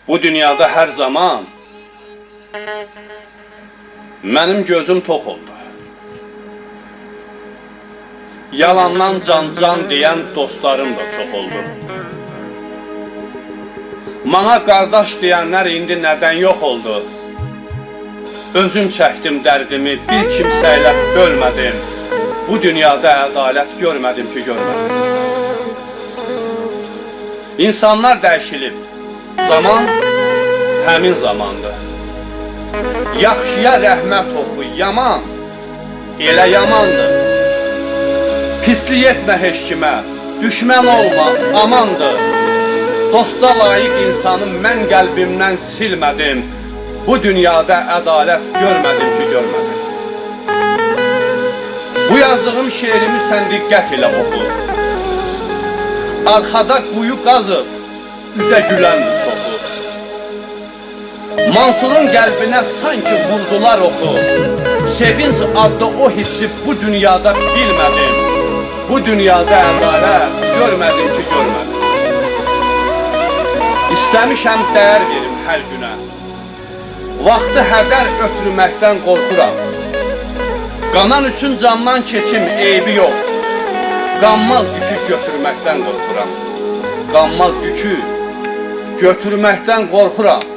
Bu dünyada hər zaman mənim gözüm tox oldu. Yalandan can-can deyən dostlarım da çox oldu. Mana qardaş deyənlər indi nədən yox oldu? Özüm çəkdim dərdimi, bir kimsə ilə bölmədim. Bu dünyada ədalət görmədim ki, görmədim. İnsanlar dəyişilib. Zaman həmin zamandır. Yaxşıya rəhmət oxu, yaman elə yamandır. Pislik etmə heç kimə, düşmən olma, amandır. Dosta layiq insanı mən qəlbimdən silmədim. Bu dünyada ədalət görmədim ki, görmədim. Bu yazdığım şeirimi sən diqqət ilə oxu. Arxada quyu qazıb, üzə güləndir çoxu. Mansurun qəlbinə sanki vurdular oxu. Sevinç adlı o hissi bu dünyada bilmədim. Bu dünyada ədalət görmədim ki, görmədim. İstəmişəm dəyər verim hər günə. Vaxtı hədər ötürməkdən qorxuram. Qanan üçün candan keçim, eybi yox. Qanmaz yükü götürməkdən qorxuram. Qanmaz yükü götürməkdən qorxuram.